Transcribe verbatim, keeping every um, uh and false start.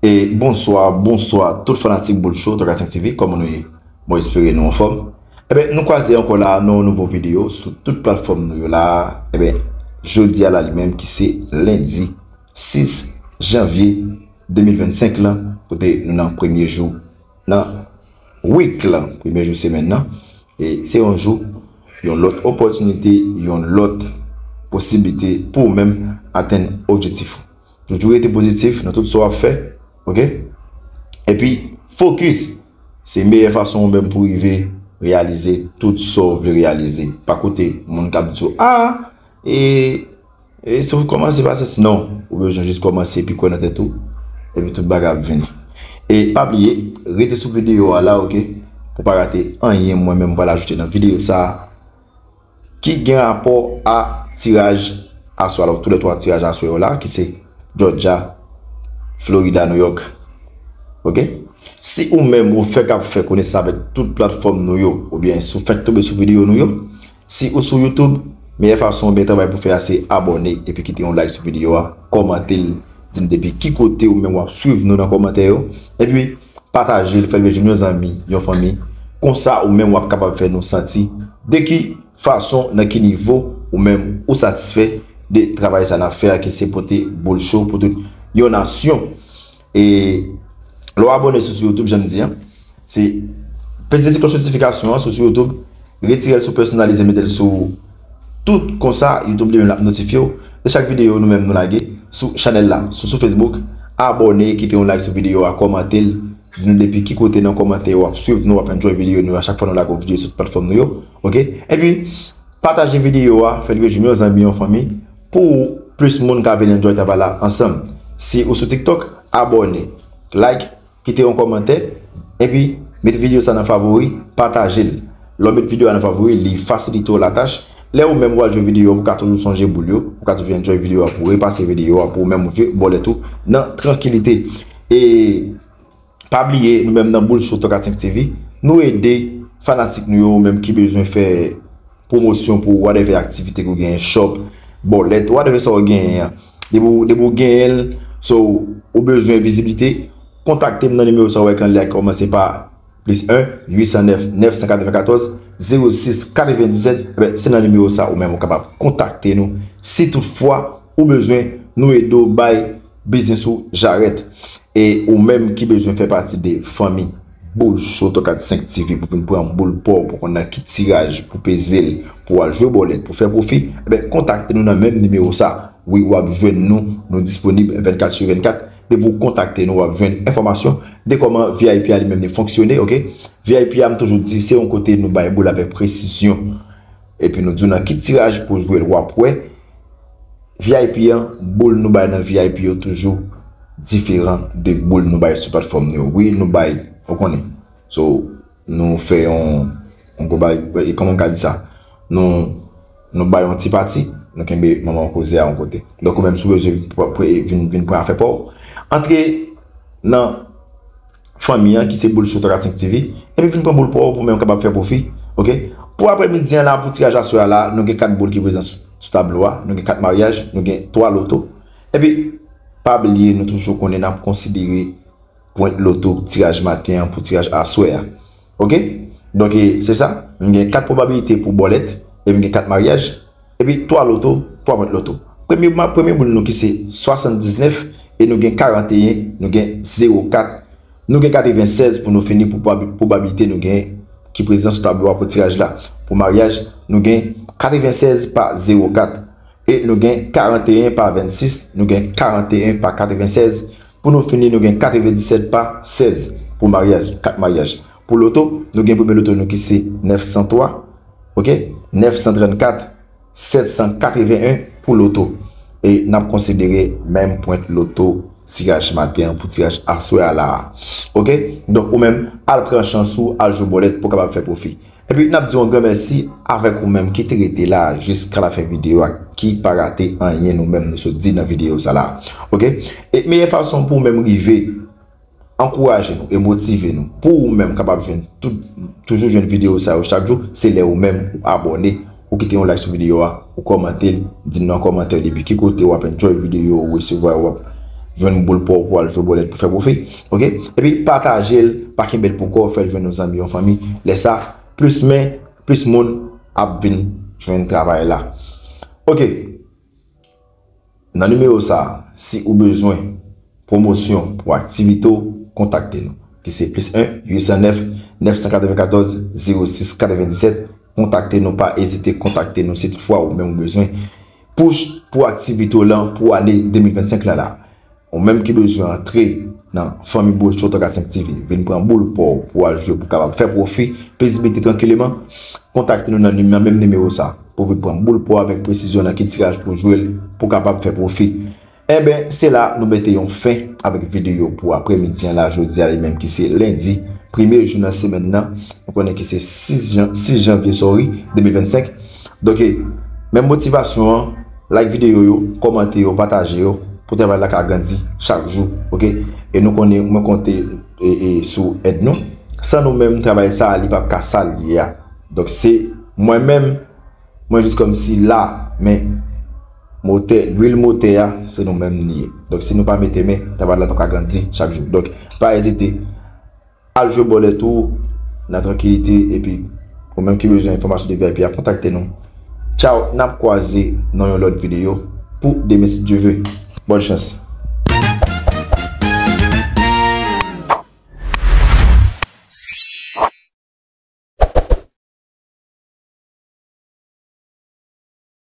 E bonswa, bonswa tout fanatik Boul Show, Tòka senk T V, kòman nou ye? Mwen espere nou anfòm. Eben, nou kwaze ankò la nan yon nouvo videyo sou tout platfòm nou yo la. Eben, jodi a la li menm ki se lendi sis janvye de mil vennsenk lan, kote nou nan premye jou nan week lan, premye jou semèn nan. E se yon jou, yon lòt opòtinite, yon lòt posiblite pou ou menm atenn objektif ou. Toujou rete pozitif nan tout sa w ap fè, oke? Epi, fokis. Se meyè fason ou menm pou rive reyalize tout sa w vle reyalize. Pa koute moun k ap di w, a, e, e si w kòmanse pa sesi, non. Ou bezwen jis kòmanse epi kwè nan tèt ou. Epi tout bagay ap vini. E pa bliye, rete sou videyo a la, oke? Pou pa rate anyen mwen menm pral ajoute nan videyo sa a ki gen rapò a tiraj aswè a, tou lè twa tiraj aswè yo la, ki se Georgia, Florida, New York. Oke? Si ou menm ou fèk ap fè konesans avèk tout platfòm nou yo, oubyen si w fèk tonbe sou videyo nou yo, si ou sou YouTube, meyè fason oubyen travay pou fè a se abòne epi kite yon like sou videyo a, kòmante l, di n depi ki kote ou menm w ap swiv nou nan kòmantè yo, epi pataje l, fè l vin jwenn yon zanmi, yon fanmi. Konsa ou menm w ap kapab fè nou santi de ki fason, nan ki nivo ou menm ou satisfè de travay sa n ap fè a, ki se pote Boul Show pou tout yon nasyon. E lè w abòne sou, sou YouTube, jan m di an, se peze ti klòch notifikasyon an sou, sou YouTube, retire l sou pèsonalize, mete l sou tout, konsa YouTube li menm l ap notifye w de chak videyo nou menm nou lage sou chanèl la, sou, sou Facebook. Abòne, kite yon like sou videyo a, kòmante l, di nou depi ki kote nan kòmantè w ap swiv nou, w ap enjoy videyo nou a chak fwa nou lage yon videyo sou platfòm nou yo, oke? Epi, pataje videyo a, fè l vin jwenn yon zanmi, yon fanmi, pou plis moun ka vin enjoy travay la ansanm. Si ou sou TikTok, abòne, like, kite yon kòmantè, epi mete videyo sa nan favori, pataje l. Lè w met videyo a nan favori, li fasilite w latach. Lè ou menm w al jwe videyo, ou ka toujou sonje boul yo, ou ka toujou enjoy videyo a pou repase videyo a pou ou menm ou jwe bòlèt ou nan trankilite. E pa bliye, nou menm nan Boul Show Tòka senk T V, nou ede fanatik nou yo menm ki bezwen fè pwomosyon pou whatever aktivite ke w genyen, shop, bòlèt, whatever sa w genyen an. Depi w, depi w genyen l, so, ou bezwen viziblite, kontakte m nan nimewo sa w wè ekran li a ki kòmanse pa plis en, uit san nèf, nèf san katrevenkatòz, zewo sis, katrevendisèt. Eben, se nan nimewo sa ou menm ou kapab kontakte nou. Si toutfwa ou bezwen nou ede w bay biznis ou jarèt. E ou menm ki bezwen fè pati de fanmi Boul Show Tòka senk T V pou vin pran boul pa w, pou konn nan ki tiraj, pou peze l, pou al jwe bòlèt, pou fè pwofi, eben, kontakte nou nan menm nimewo sa. Wi, w ap jwenn nou, nou disponib vennkat sou vennkat. Depi w kontakte nou, w ap jwenn enfòmasyon de kòman V I P a li menm li fonksyone, oke? V I P a, m toujou di, se yon kote nou bay boul avèk presizyon. Epi nou di w nan ki tiraj pou jwe l, w ap wè. V I P an, boul nou bay nan V I P yo toujou diferan de boul nou bay sou platfòm nou yo. Wi, nou bay, ou konnen. So, nou fè yon, yon gwo bay, e kòman m ka di sa? Nou, nou bay yon ti pati, nou kenbe manman koze a yon kote. Donk, ou menm, si w bezwen vin, vin, vin pran afè pa w, antre nan fanmi an ki se Boul Show Tòka senk T V, epi vin pran boul pa w pou menm kapab fè pwofi, oke? Pou aprèmidi an la, pou tiraj aswè a la, nou gen kat boul ki prezan sou, sou tablo a, nou gen kat maryaj, nou gen twa loto. Epi, pa bliye, nou toujou konnen n ap konsidere pwent loto tiraj maten an pou tiraj aswè a. Oke? Donk, e, se sa. M gen kat pwobabilite pou bòlèt, epi m gen kat maryaj, epi twa loto, twa pwent loto. Premye, ma-, premye boul nou ki se swasanndiznèf, e nou gen karanteyen, nou gen zewo kat, nou gen katrevensèz pou nou fini pou pwobabi-, pwobabilite nou gen ki prezan sou tablo a pou tiraj la. Pou maryaj, nou gen katrevensèz pa zewo kat, e nou gen karanteyen pa vennsis, nou gen karanteyen pa katrevensèz, pou nou fini, nou gen katrevendisèt pa sèz pou maryaj, kat maryaj. Pou loto, nou gen premye loto nou ki se nèf san twa, oke? Nèf san trannkat, sèt san katreven en pou loto. E n ap konsidere menm pwent loto tiraj maten an pou tiraj aswè a la a. Oke? Donk, ou menm, al pran chans ou, al jwe bòlèt pou w kapab fè pwofi. Epi, n ap di w yon gran mèsi avèk ou menm ki te rete la jiska lafen videyo a, ki pa rate anyen nou menm nou sot di nan videyo sa la. Oke? E meyè fason pou ou menm rive ankouraje nou e motive nou, pou ou menm kapab jwenn tout, toujou jwenn videyo sa yo chak jou, se lè ou menm ou abòne, ou kite yon like sou videyo a, ou kòmante l, di n nan kòmantè depi ki kote w ap enjoy videyo, ou resevwa, w ap jwenn boul pa w pou al jwe bòlèt pou fè pwofi. Ok? Epi pataje l, pa kenbe l pou kò w, fè l jwenn yon zanmi, yon fanmi. Lè sa, plis men, plis moun ap vin jwenn travay la. Ok. Nan nimewo sa, si ou bezwen pwomosyon pou aktivite w, kontakte nou. Ki se plis en, uit san nèf, nèf san katrevenkatòz, zewo sis katrevendisèt. Kontakte nou, pa ezite kontakte nou si toutfwa ou menm ou bezwen push pou aktivite w lan pou ane de mil vennsenk lan la. Ou menm ki bezwen antre nan fanmi Bouch Otogazem T V, vin pran boul pa w pou al jwe pou kapab fè pwofi, plis bite trankileman, kontakte nou nan nim-, nan menm nimewo sa pou vin pran boul pa w avèk presizyon nan ki tiraj pou jwe l pou kapab fè pwofi. Enben, se la nou mete yon fen avèk videyo pou apremidi an la, jodi a li menm ki se lendi, premye jou nan semèn nan, nou konnen ki se sis jan, sis janvye, sorry, de mil vennsenk. Donk, menm motivasyon an, like videyo yo, kòmante yo, pataje yo, pou travay la ka grandi chak jou, ok? E nou konnen, mwen konte e, e sou èd nou. San nou menm, travay sa a, li p ap ka sa l ye a. Donk, se mwen menm, mwen jis kòmsi la, men motè, lwil motè a, se nou menm li ye. Donk, si nou pa mete men, travay la p ap ka grandi chak jou. Donk, pa ezite, al jwe bòlèt ou nan trankilite, epi ou menm ki bezwen enfòmasyon de V I P a, kontakte nou. Tchaw, n ap kwaze nan yon lòt videyo pou demen si Dye ve. Bòn chans.